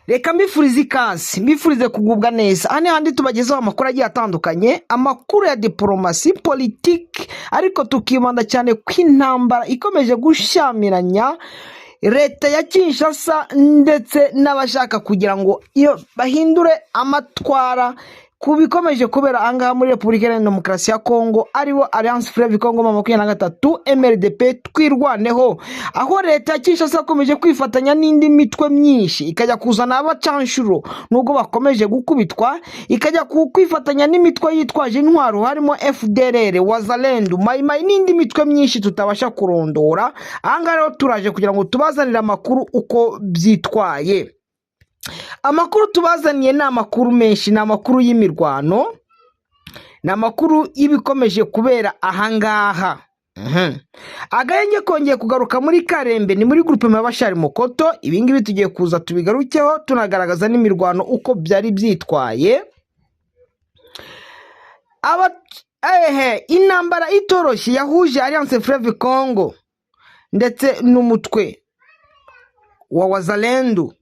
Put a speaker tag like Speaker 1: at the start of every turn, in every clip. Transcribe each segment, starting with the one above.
Speaker 1: Reka mbifurize ikaze, mbifurize kugubwa neza. Hano handi tubagezaho amakuru agiye atandukanye, amakuru ya diporomasi, politiki, ariko tukibanda cyane ku intambara ikomeje gushyamiranya leta ya Kinshasa ndetse n'abashaka kugira ngo iyo bahindure amatwara ku bikomeje kubera ahangaha muri Repubulika Iharanira Demokarasi ya Kongo, aribo Alliance Fleuve Congo 23 MRDP Twirwaneho, aho leta ya Kinshasa yakomeje kwifatanya n'indi mitwe myinshi, ikajya kuzana abacanshuro nubwo bakomeje gukubitwa, ikajya kwifatanya n'imitwe yitwaje intwaro harimo FDLR, Wazalendo, Mayimayi n'indi mitwe myinshi tutabasha kurondora. Ahangaha rero turaje kugira ngo tubazanire amakuru uko byitwaye. Amakuru tubazaniye ni amakuru menshi, ni amakuru y'imirwano, ni amakuru y'ibikomeje kubera ahangaha. Agahenge kongeye kugaruka muri Karembe, ni muri groupe Mabashari Mukoto. Ibingibi tugiye kuza tubigarukeho, tunagaragaza n'imirwano uko byari byitwaye. Ehe, intambara itoroshye yahuje Alliance Fleuve Congo ndetse n'umutwe wa Wazalendo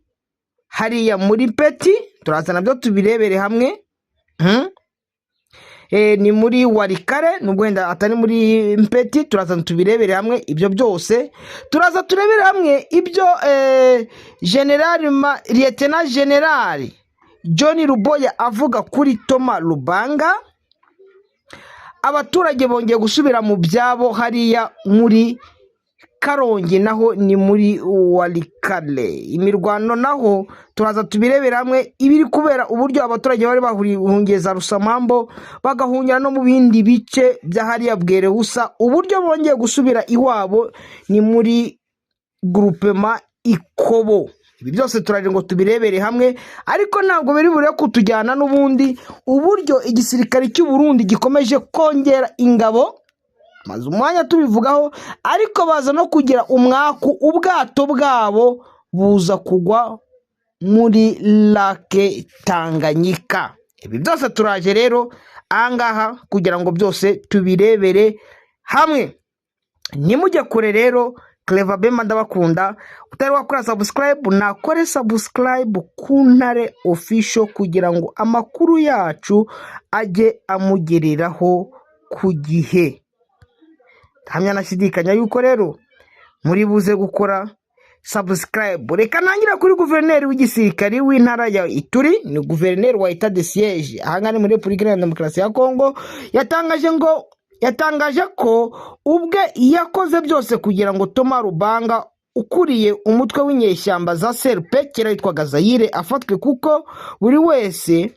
Speaker 1: hariya muri Peti, turaza nabyo tubirebere hamwe. Ni muri Walikale, nubwo wenda atari muri Mpeti, turaza tubirebere hamwe ibyo byose. Turaza turebere hamwe ibyo General Lieutenant General John Ruboya avuga kuri Toma Lubanga. Abaturage bongeye gusubira mu byabo hariya muri Karongi, naho ni muri Walikale. Imirwano naho turaza tubirebera hamwe ibiri kubera, uburyo abaturage bari bahungiye za Rusamambo, bagahungira no mu bindi bice bya hariya Bwerewusa, uburyo bongeye gusubira iwabo, ni muri groupement Ikobo. Ibi byose turaje ngo tubirebere hamwe, ariko ntabwo biri bure kutujyana n'ubundi uburyo igisirikare cy'u Burundi gikomeje kongera ingabo, maze umwanya tubivugaho, ariko baza no kugira umwaku, ubwato bwabo buza kugwa muri Lac Tanganyika. Ibi byose turaje rero ahangaha kugira ngo byose tubirebere hamwe. Ntimujye kure rero. Clever Bema, ndabakunda. Utari wakora subscribe, nakore subscribe ku Ntare Official kugira ngo amakuru yacu ajye amugereraho ku gihe. Ntahamya nashidikanya yuko rero muri buze gukora subscribe. Reka ntangire kuri guverineri w'igisirikari w'intara ya Ituri, ni guverineri wa état de siège ahangaha ni muri Repubulika Iharanira Demokarasi ya Kongo. Yatangaje ko ubwe yakoze byose kugira ngo Toma Lubanga ukuriye umutwe w'inyeshyamba za SRP, kera yitwaga Zayire, afatwe, kuko buri wese,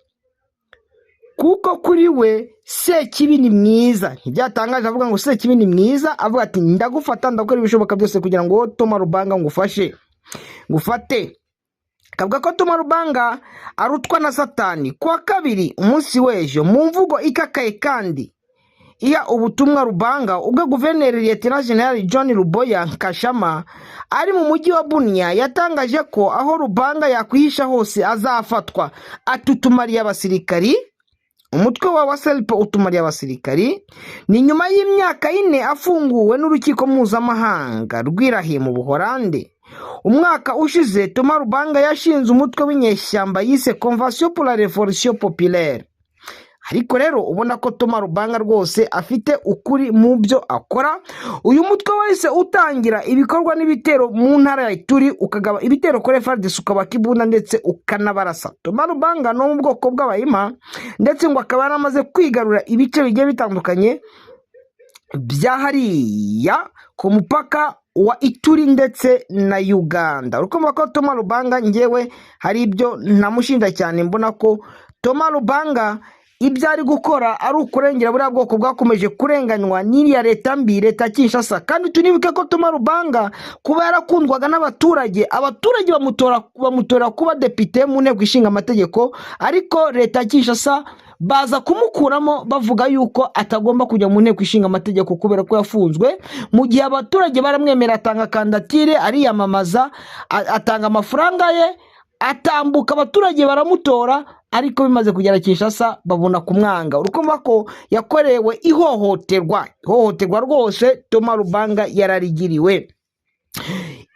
Speaker 1: kuko kuri we Sekibi ni mwiza. Ntibyatangaje avuga ngo Sekibi ni mwiza, avuga ati: "Ndagufata, ndakora ibishoboka byose kugira ngo Toma Lubanga ngufashe, ngufate." Akavuga ko Toma Lubanga arutwa na Satani. Kuwa kabiri, umunsi w'ejo, mu mvugo ikakaye kandi iya ubutumwa Lubanga ubwo, guverineri Lieutenant General John Ruboya Nkashama ari mu mujyi wa Bunia yatangaje ko aho Lubanga yakwihisha hose azafatwa. Atutumariye abasirikari, umutwe wa waselpe utumariye abasirikari. Ni nyuma y'imyaka 4 afunguwe n'urukiko mpuzamahanga rw'i La Haye mu Buholande. Umwaka ushize Toma Lubanga yashinze umutwe w'inyeshyamba yise Convention pour la Révolution Populaire. Ariko rero ubona ko Toma Lubanga rwose afite ukuri mu byo akora. Uyu mutwe wahise utangira ibikorwa n'ibitero mu ntara ya Ituri, ukagaba ibitero kuri FARDC, ukabaka ibunda ndetse ukanabarasa. Toma Lubanga no mu bwoko bw'Abahima, ndetse ngo akaba yaramaze kwigarura ibice bigiye bitandukanye bya hariya ku mupaka wa Ituri ndetse na Uganda. Urukumva ko Toma Lubanga, ngewe hari ibyo ntamushinja cyane. Mbona ko Toma Lubanga ibyo ari gukora ari ukurengera buriya bwoko bwakomeje kurenganywa n'iriya leta mbi, leta ya Kinshasa. Kandi tunibuke ko Toma Lubanga kuba yarakundwaga n'abaturage, abaturage bamutora kuba depite mu nteko ishinga amategeko, ariko leta ya Kinshasa baza kumukuramo, bavuga yuko atagomba kujya mu nteko ishinga amategeko kubera ko yafunzwe, mu gihe abaturage baramwemera, atanga kandidatire, ariyamamaza, atanga amafaranga ye, atambuka, abaturage baramutora, ariko bimaze kugera Kinshasa babona kumwanga. Urukumva ko yakorewe ihohoterwa, ihohoterwa rwose Toma Lubanga yararigiriwe.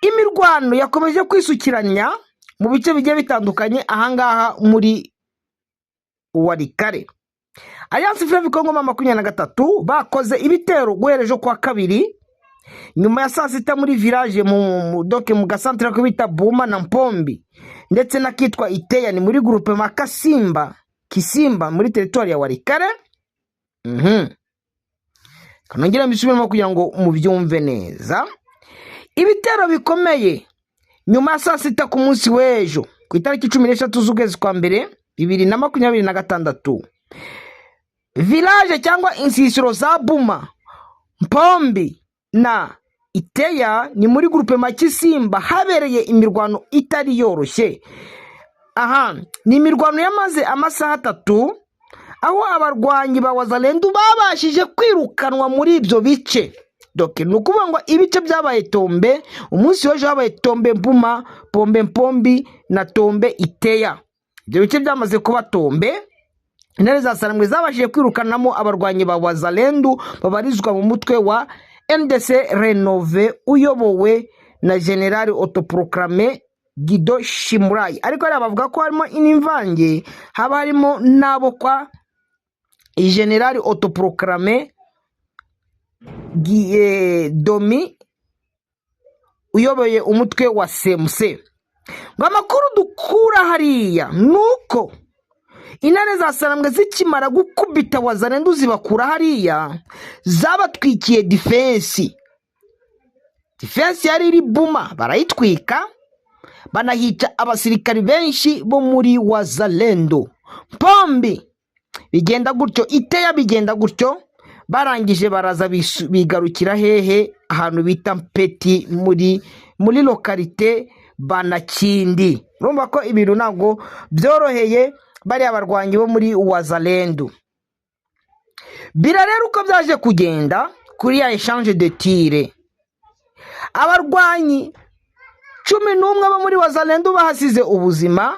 Speaker 1: Imirwano yakomeje kwisukiranya. Mu bice bigiye bitandukanye ahangaha muri Walikale, Alliance Fleuve Congo M23 bakoze ibitero guhera ejo kwa kabiri nyuma ya saa sita muri village donc mu gasantere ko bita Buma na Mpombi, ndetse n'akitwa Iteya, ni muri groupement Kasimba Kisimba, muri territoire ya Walikale. Kanongera mbisubiremo kugira ngo mubyumve neza. Ibitero bikomeye nyuma ya saa sita ku munsi w'ejo ku itariki 13 z'ukwezi kwa mbere 2026, village cyangwa insisiro za Buma, Mpombi na Iteya, ni muri groupement Kisimba, habereye imirwano itari yoroshye. Aha ni imirwano yamaze amasaha 3, aho abarwanyi ba Wazalendo babashije kwirukanwa muri ibyo bice. Donc ni ukuvuga ngo ibice byabaye tombé umunsi w'ejo, habaye tombé Buma, Pombe, Mpombi na tombé Iteya. Ibyo bice byamaze kuba tombé, Intare za Sarambwe zabashije kwirukanamo abarwanyi ba Wazalendu babarizwa mu mutwe wa MDC Rénové uyobowe na Général autoproclamé Guido Shimurayi. Ariko hariya bavuga ko harimo n'imvange, haba harimo n'abo kwa Général autoproclamé Domi uyoboye umutwe wa CMC. Ngo amakuru dukura hariya ni uko Intare za Sarambwe zikimara gukubita Wazalendu zibakura hariya, zabatwikiye défense. Défense yari iri Buma barayitwika, banahica abasirikari benshi bo muri Wazalendo. Pombi bigenda gutyo, Iteya bigenda gutyo. Barangije baraza bigarukira hehe? Ahantu bita Mpeti, muri localité Banakindi. Urumva ko ibintu ntabwo byoroheye bariya barwanyi bo muri Wazalendu. Bira rero uko byaje kugenda kuri ya échange de tirs, abarwanyi 11 bo muri Wazalendu bahasize ubuzima,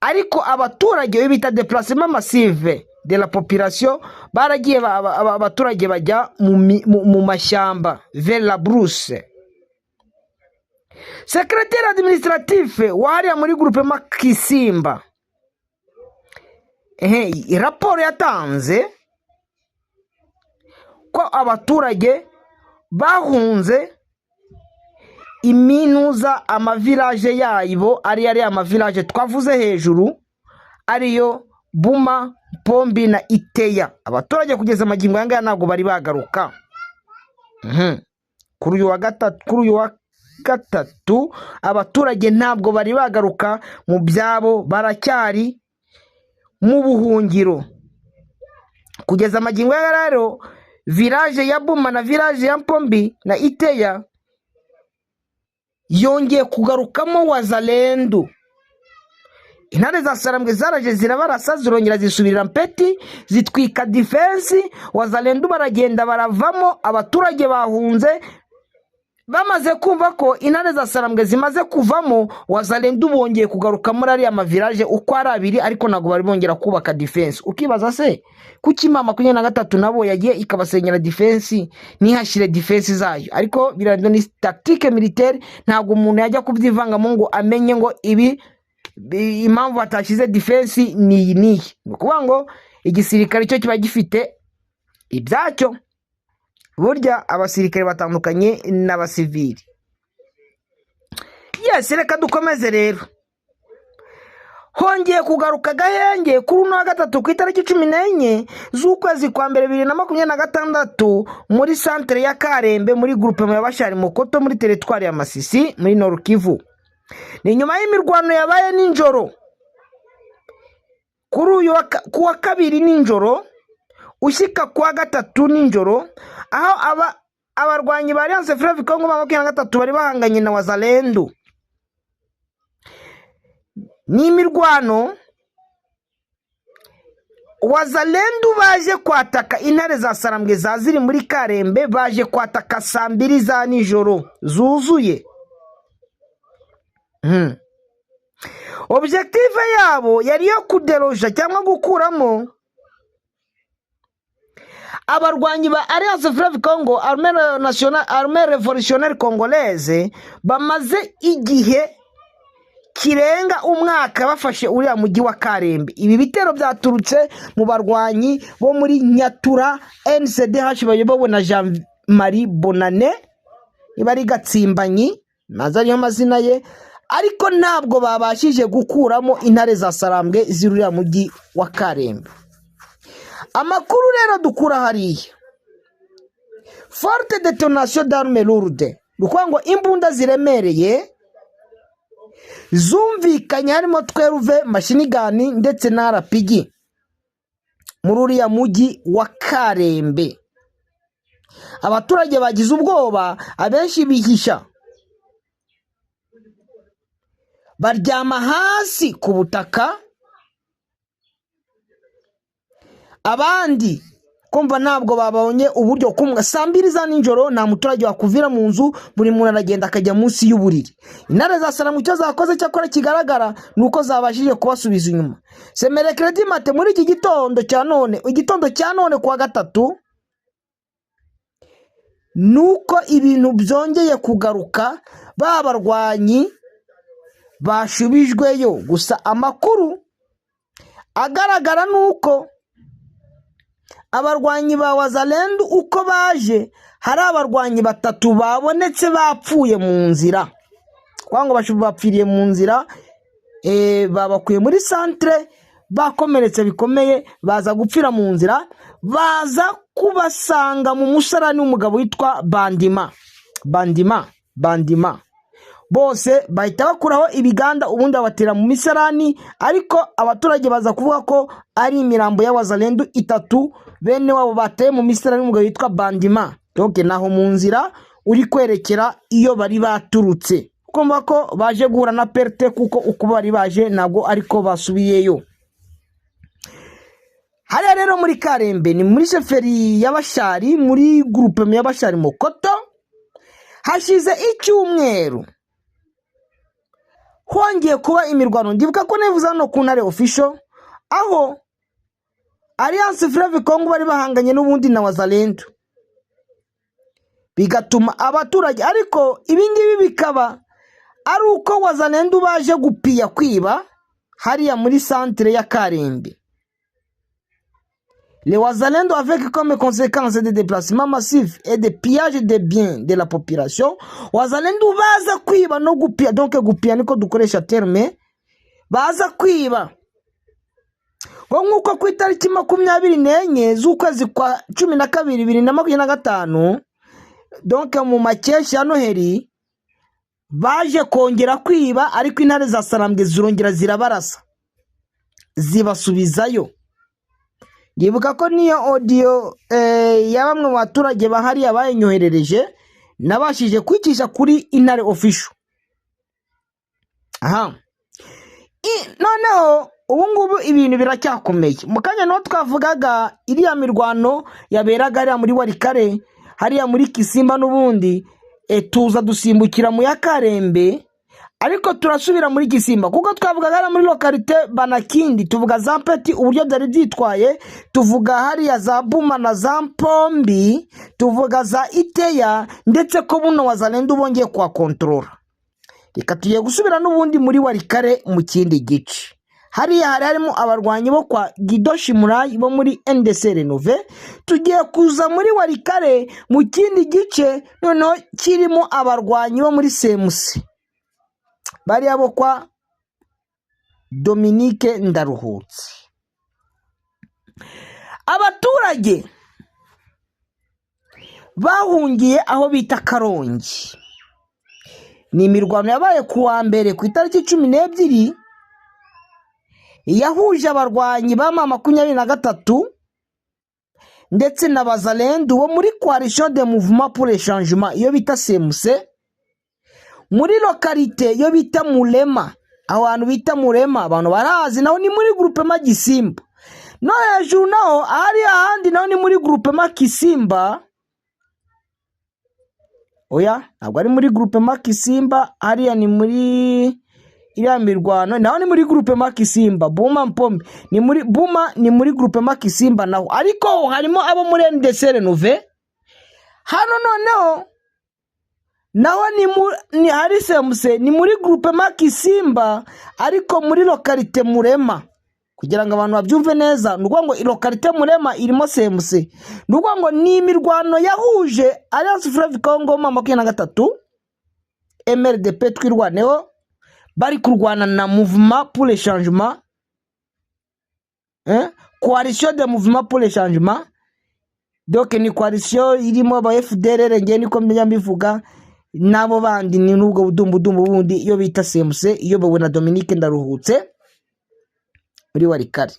Speaker 1: ariko abaturage, iyo bita déplacement massive de la population, baragiye abaturage bajya mu mashyamba, vers la brousse. Secrétaire administratif wahariya muri groupement Kisimba, ehe, raporo yatanze ko abaturage bahunze iminuza amavillage yabo, ari amavillage twavuze hejuru, ariyo Buma, Pombi na Iteya. Abaturage kugeza amagingo aya ngaya ntabwo bari bagaruka. Kuri uyu wa gatatu abaturage ntabwo bari bagaruka mu byabo, baracyari mu buhungiro kugeza amagingo aya. Rero village ya Buma na village ya Mpombi na Iteya yongeye kugarukamo Wazalendu. Intare za Sarambwe zaraje zirabarasa, zirongera zisubirira Mpeti, zitwika défense. Wazalendu baragenda baravamo, abaturage bahunze. Bamaze kumva ko Intare za Sarambwe zimaze kuvamo, Wazalendu bongeye kugaruka muri ariya mavillage uko ari abiri, ariko ntabwo bari bongera kubaka défense. Ukibaza se kuki M23 nabo yagiye ikabasenyera défense ntihashyire défense zayo? Ariko biriya ni tactique militaire, ntabwo umuntu yajya kubyivangamo ngo amenye ngo ibi impamvu batashyize défense ni iyi n'iyi. Ni ukuvuga ngo igisirikare cyo kiba gifite ibyacyo. Burya abasirikare batandukanye n'abasivili. Yes, reka dukomeze rero. Hongeye kugaruka agahenge kuri uno wa gatatu ku itariki 14 z'ukwezi kwa mbere 2026, muri santere ya Karembe, muri groupement ya Bashari Mukoto, muri teritwari ya Masisi, muri Nord Kivu. Ni nyuma y'imirwano yabaye nijoro kuri uyu ku wa kabiri nijoro ushyika kuwa gatatu nijoro, aho aba abarwanyi ba Alliance Fleuve Congo M23 bari bahanganye na Wazalendu. Ni imirwano Wazalendu baje kwataka Intare za Sarambwe za ziri muri Karembe, baje kwataka saa 2 za nijoro zuzuye. Objectif yabo yari iyo kudéloger cyangwa gukuramo abarwanyi ba Alliance Fleuve Congo, Armée Nationale, Armée Révolutionnaire Congolaise, bamaze igihe Kirenga umwaka bafashe uriya mujyi wa Karembe. Ibi bitero byaturutse mu barwanyi bo muri Nyatura NCDH bayobowe na Jean Marie Bonane, niba ari Gatsimbanyi maze ariyo mazina ye, ariko ntabwo babashije gukuramo intare za Sarambwe ziri uriya mujyi wa Karembe. Amakuru rero dukura hariya, forte détonation d'armes lourdes, ni ukuvuga ngo imbunda ziremereye zumvikanye, harimo 12 machine gun ndetse na RPG muri uriya mujyi wa Karembe. Abaturage bagize ubwoba, abenshi bihisha baryama hasi ku butaka, abandi kumva ntabwo babonye uburyo kumwe. Saa 2 za nijoro nta muturage wakuvira mu nzu, buri muntu aragenda akajya munsi y'uburiri. Intare za Sarambwe icyo zakoze cyakora kigaragara ni uko zabashije kubasubiza inyuma. Ce mercredi matin, muri iki gitondo cya none, igitondo cya none kuwa gatatu, ni uko ibintu byongeye kugaruka, ba barwanyi bashubijweyo. Gusa amakuru agaragara ni uko abarwanyi ba Wazalendu uko baje, hari abarwanyi batatu babonetse bapfuye mu nzira, kuko ngo bapfiriye mu nzira, babakuye muri santere bakomeretse bikomeye, baza gupfira mu nzira, baza kubasanga mu musarani w'umugabo witwa Bandima. Bandima, Bandima, bose bahita bakuraho ibiganda, ubundi babatera mu misarani. Ariko abaturage baza kuvuga ko ari imirambo y'abazalendu itatu bene wabo bateye mu misarani w'umugabo witwa Bandima. Donc naho mu nzira uri kwerekera iyo bari baturutse, kumva ko baje guhura na perte, kuko uko bari baje ntabwo ariko basubiyeyo. Hariya rero muri Karembe ni muri chefferie y'Abashari, muri groupement y'Abashari Mokoto. Hashize icyumweru hongeye kuba imirwano. Ndibuka ko nivuze hano ku Ntare Official, aho Alliance Fleuve Congo bari bahanganye n'ubundi na Wazalendo, bigatuma abaturage, ariko ibi ngibi bikaba ari uko Wazalendo baje gupiya, kwiba hariya muri santere ya Karembe. Les Wazalendo, avec comme conséquence des déplacements massifs et des pillages des biens de la population. Wazalendo baza kwiba no gupiya, donc gupiya niko dukoresha terme, baza kwiba ngo nk'uko ku itariki 24 z'ukwezi kwa 12 2025, donc mu makeshi ya Noheli, baje kongera kwiba, ariko intare za Sarambwe zirongera zirabarasa, zibasubizayo. Ndibuka ko niyo audio ya bamwe mu baturage bahariya bayinyoherereje, nabashije kwicisha kuri Intare Official. Aha noneho ubu ngubu ibintu biracyakomeye. Mu kanya niho twavugaga iriya mirwano yaberaga hariya muri Walikale, hariya muri Kisimba n'ubundi, tuza dusimbukira mu ya Karembe, ariko turasubira muri Gisimba kuko twavugaga hariya muri localité Banakindi, tuvuga za Peti uburyo byari byitwaye, tuvuga hariya za Buma na za Mpombi, tuvuga za Iteya, ndetse ko buno Wazalendo bongeye kuhakontorora. Reka tugiye gusubira n'ubundi muri Walikale mu kindi gice. Hariya hari harimo abarwanyi bo kwa Gidoshi Murayi bo muri NDC Renouveau. Tugiye kuza muri Walikale mu kindi gice noneho kirimo abarwanyi bo muri CMC, bariya bo kwa Dominique Ndaruhutse. Abaturage bahungiye aho bita Karongi. Ni imirwano yabaye ku wa mbere ku itariki 12, yahuje abarwanyi ba M23 ndetse na Bazalendu bo muri Coalition de Mouvement pour le Changement, iyo bita CMC, muri localité iyo bita Murema. Aho hantu bita Murema abantu barahazi, naho ni muri groupement Gisimba. No hejuru naho ahari ahandi naho ni muri groupement Kisimba. Oya, ntabwo ari muri groupement Kisimba, hariya ni muri iriya mirwano, naho ni muri groupement Kisimba. Buma Mpombe ni muri Buma, ni muri groupement Kisimba naho, ariko harimo abo muri NDC Renouveau. Hano noneho Naho ni hari CMC, ni muri groupement Kisimba, ariko muri localité Murema. Kugira ngo abantu babyumve neza, ni ukuvuga ngo localité Murema irimo CMC. Ni ukuvuga ngo ni imirwano yahuje Alliance Fleuve Congo M23, MRDP Twirwaneho, bari kurwana na Mouvement pour le Changement, Coalition de Mouvement pour le Changement. Donc ni coalition irimo aba FDLR, ngewe niko njya mbivuga, n'abo bandi, ni n'ubwo budumbudumbu bundi iyo bita CMC iyobowe na Dominique Ndaruhutse muri Walikale.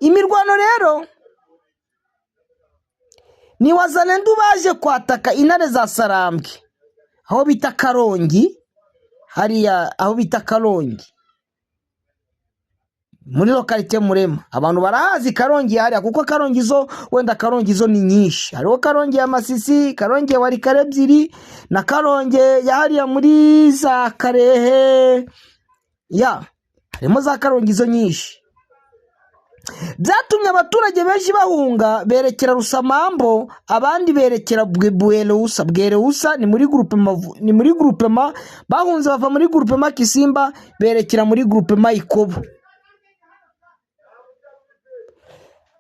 Speaker 1: Imirwano rero ni Wazalendo baje kwataka intare za Sarambwe aho bita Karongi, hariya aho bita Karongi muri localité Murema. Abantu barahazi Karongi hariya, kuko Karongi zo wenda Karongi zo ni nyinshi. Hariho Karongi ya Masisi, Karongi ya Walikale ebyiri, na Karongi ya hariya muri za Karehe, ya harimo za Karongi zo nyinshi. Byatumye abaturage benshi bahunga berekera Rusamambo, abandi berekera Bwerewusa. Bwerewusa ni muri groupement, ni muri groupement. Bahunze bava muri groupement Kisimba berekera muri groupement Ikobo.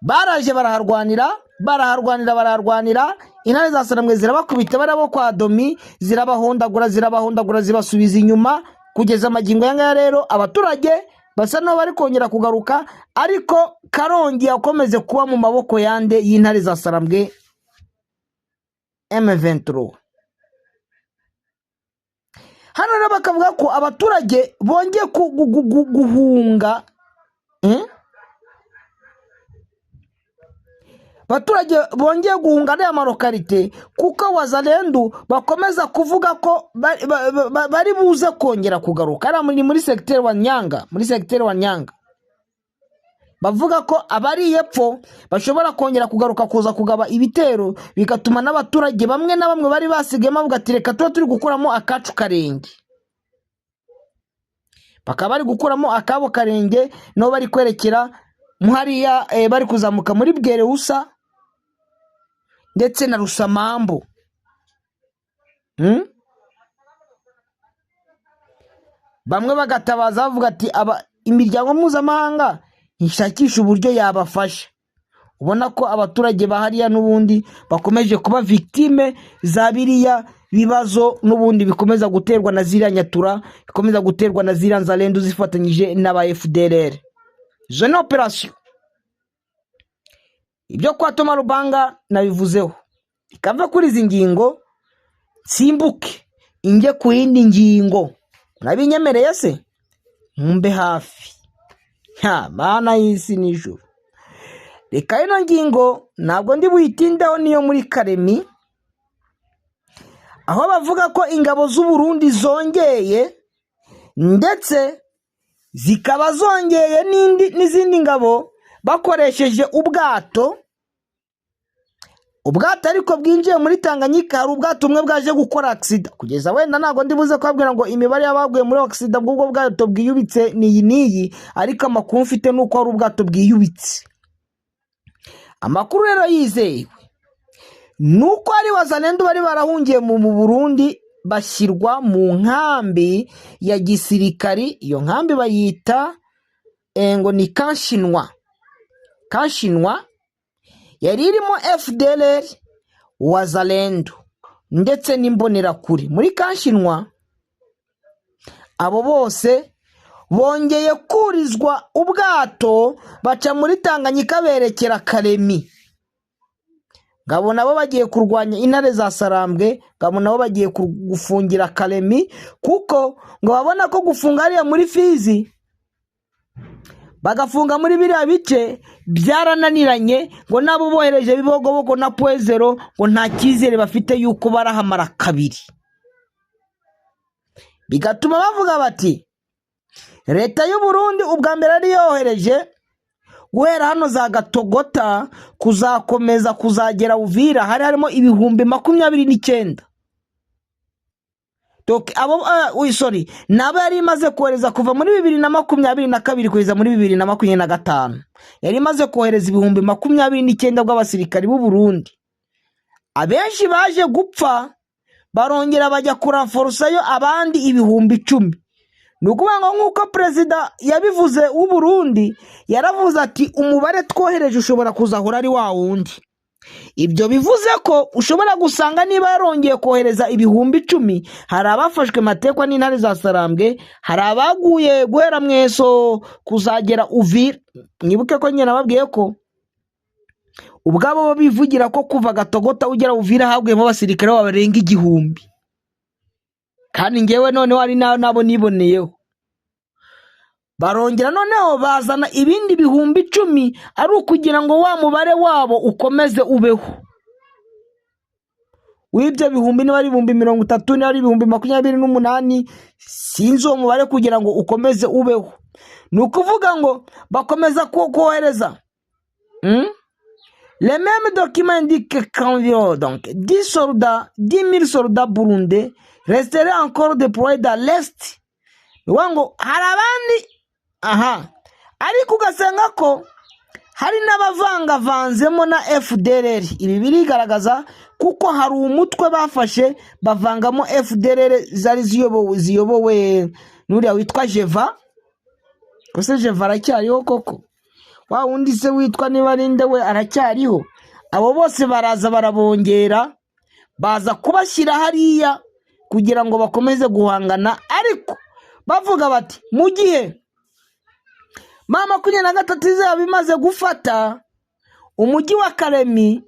Speaker 1: Baraje baraharwanira, baraharwanira, baraharwanira. Intare za Sarambwe zirabakubita, barabo kwa Domi zirabahondagura, zirabahondagura, zibasubiza inyuma. Kugeza amagingo aya ngaya rero abaturage basa n'aho bari kongera kugaruka, ariko Karongi yakomeze kuba mu maboko yande? Y'intare za Sarambwe M23. Hano rero bakavuga ko abaturage bongeye guhunga, Abaturage bongeye guhunga ariya ma localité, kuko Wazalendu bakomeza kuvuga ko bari buze kongera kugaruka. Hariya muri secteur wa Nyanga, muri secteur wa Nyanga bavuga ko abari epfo bashobora kongera kugaruka kuza kugaba ibitero, bigatuma n'abaturage bamwe na bamwe bari basigayemo bavuga ati reka tuba turi gukuramo akacu karenge. Bakaba bari gukuramo akabo karenge, nabo bari kwerekera hariya, bari kuzamuka muri Bwerewusa ndetse na Rusamambu. Bamwe bagatabaza bavuga ati aba imiryango mpuzamahanga ishakisha uburyo yabafasha. Ubona ko abaturage ba hariya n'ubundi bakomeje kuba victime za biriya bibazo n'ubundi bikomeza guterwa na ziriya nyatura, bikomeza guterwa na ziriya nzalendu zifatanyije n'aba FDLR. Izo ni operation. Ibyo kwa Toma Rubanga nabivuzeho. Ikava kuri izi ngingo nsimbuke injye ku yindi ngingo. Murabinyemereye se? Mumbe hafi. Nta mana y'isi n'ijuru. Reka ino ngingo ntabwo ndi buyitindeho, niyo muri Karemi, aho bavuga ko ingabo z'u Burundi zongeye, ndetse zikaba zongeye n'izindi ngabo bakoresheje ubwato. Ubwato ariko bwinjiye muri Tanganyika, hari ubwato bumwe bwaje gukora accident. Kugeza wenda ntabwo ndi buze kubabwira ngo imibare y'abaguye muri accident bw'ubwo bwato bwiyubitse ni iyi n'iyi, ariko amakuru mfite ni uko hari ubwato bwiyubitse. Amakuru rero yizewe ni uko ari Wazalendo bari barahungiye mu Burundi, bashyirwa mu nkambi ya gisirikari. Iyo nkambi bayita ngo ni Kanshinwa. Kanshinwa yari irimo FDLR, Wazalendo ndetse n'imbonerakure. Muri Kanshinwa abo bose bongeye kurizwa ubwato, baca muri Tanganyika berekera Karemi. Ngabo nabo bagiye kurwanya intare za Sarambwe, ngabo nabo bagiye gufungira Karemi, kuko ngo babona ko gufunga hariya muri Fizi, bagafunga muri biriya bice byarananiranye, ngo nabo bohereje Bibogobogo na Pwezero, ngo nta cyizere bafite yuko barahamara kabiri. Bigatuma bavuga bati leta y'u Burundi ubwa mbere yari yohereje guhera hano za Gatogota kuzakomeza kuzagera Uvira, hari harimo 29,000. Donc abo sorry, nabo yari imaze kohereza kuva muri 2022 kugeza muri 2025, yari imaze kohereza 29,000 bw'abasirikari b'u Burundi. Abenshi baje gupfa Barongera bajya kurenforçayo abandi 10,000. Ni ukuvuga ngo nk'uko perezida yabivuze w'u Burundi, yaravuze ati: "Umubare twohereje ushobora kuzahora ari wa wundi." Ibyo bivuze ko ushobora gusanga niba yarongeye kohereza 10,000, hari abafashwe matekwa n'intare za Sarambwe, hari abaguye guhera Mweso kuzagera Uvira. Mwibuke ko nyine nababwiye ko ubwabo bo bivugira ko kuva Gatogota ugera Uvira haguyemo abasirikare barenga 1000, kandi ngewe noneho hari nabo niboneyeho. Barongera noneho bazana ibindi 10,000, ari ukugira ngo wa mubare wabo ukomeze ubeho w'ibyo bihumbi, niba ari 30,000, niba ari 28,000, sinzi uwo mubare, kugira ngo ukomeze ubeho. Ni ukuvuga ngo bakomeza kohereza. Les mêmes documents indiquent qu'environ donc 10 soldats, 10 000 soldats burundais resteraient encore déployés dans l'Est. Ni ukuvuga ngo hari abandi aha, ariko ugasanga ko hari n'abavangavanzemo na FDLR. Ibi birigaragaza kuko hari umutwe bafashe bavangamo FDLR zari ziyobowe n'uriya witwa Jeva. Ese Jeva aracyariho koko? Wa wundi se witwa niba ari nde we aracyariho? Abo bose baraza barabongera, baza kubashyira hariya kugira ngo bakomeze guhangana, ariko bavuga bati mu gihe M23 izaba imaze gufata umujyi wa Karemi,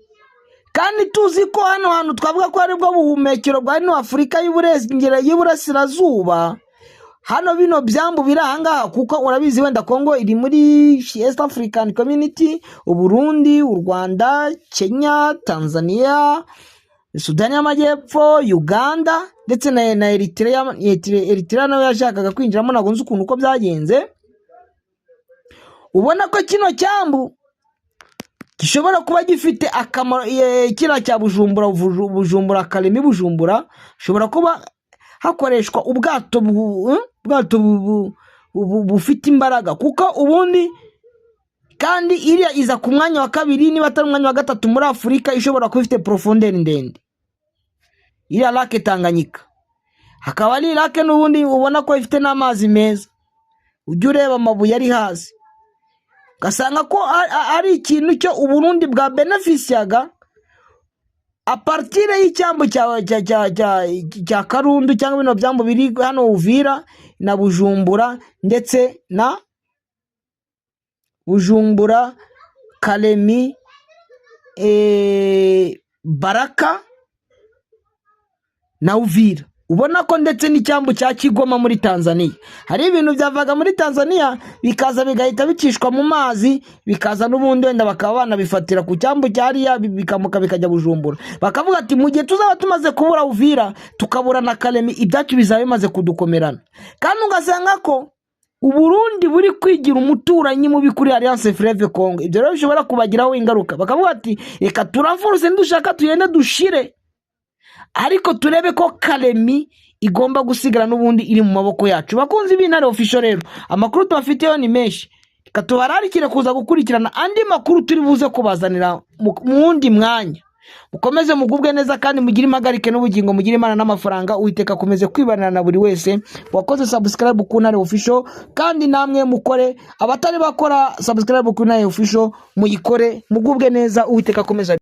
Speaker 1: kandi tuzi ko hano hantu twavuga ko aribwo buhumekero bwa hino Afurika y'Uburasirazuba, hano bino byambu biri ahangaha, kuko urabizi wenda Kongo iri muri East African Community, Uburundi, u Rwanda, Kenya, Tanzania, Sudani y'Amajyepfo, Uganda ndetse na Eritrea. Eritrea nawe yashakaga kwinjiramo, ntabwo nzi ukuntu uko byagenze. Ubona ko kino cyambu gishobora kuba gifite akamaro, kiriya cya Bujumbura, Bujumbura Karemi, Bujumbura, hashobora kuba hakoreshwa ubwato bufite imbaraga, kuko ubundi kandi iriya iza ku mwanya wa kabiri, niba atari umwanya wa gatatu, muri Afurika ishobora kuba ifite profondeur ndende, iriya Lac Tanganyika. Hakaba ari lac n'ubundi ubona ko ifite n'amazi meza, ujya ureba amabuye ari hasi ugasanga ko ari ikintu cyo Uburundi bwa bénéficiaga à partir y'icyambu cya Karundu cyangwa bino byambu biri hano Uvira na Bujumbura, ndetse na Bujumbura, Karemi, Baraka na Uvira. Ubona ko ndetse n'icyambu cya Kigoma muri Tanzania, hari ibintu byavaga muri Tanzania bikaza bigahita bicishwa mu mazi, bikaza n'ubundi wenda bakaba banabifatira ku cyambu cya hariya, bikamuka bikajya Bujumbura. Bakavuga ati mu gihe tuzaba tumaze kubura Uvira, tukabura na Karemi, ibyacu bizaba bimaze kudukomerana. Kandi ugasanga ko Uburundi buri kwigira umuturanyi mubi kuri Alliance Fleuve Congo. Ibyo rero bishobora kubagiraho ingaruka. Bakavuga ati reka turenforce, nidushaka tugende dushire, ariko turebe ko Karemi igomba gusigara n'ubundi iri mu maboko yacu. Bakunzi b'Intare Official rero, amakuru tubafiteho ni menshi. Reka tubararikire kuza gukurikirana andi makuru turi buze kubazanira mu wundi mwanya. Mukomeze mugubwe neza kandi mugire impagarike n'ubugingo, mugire Imana n'amafaranga. Uwiteka akomeze kwibanira na buri wese wakoze subscribe ku Ntare Official, kandi namwe mukore, abatari bakora subscribe ku Ntare Official muyikore. Mugubwe neza, Uwiteka akomeze.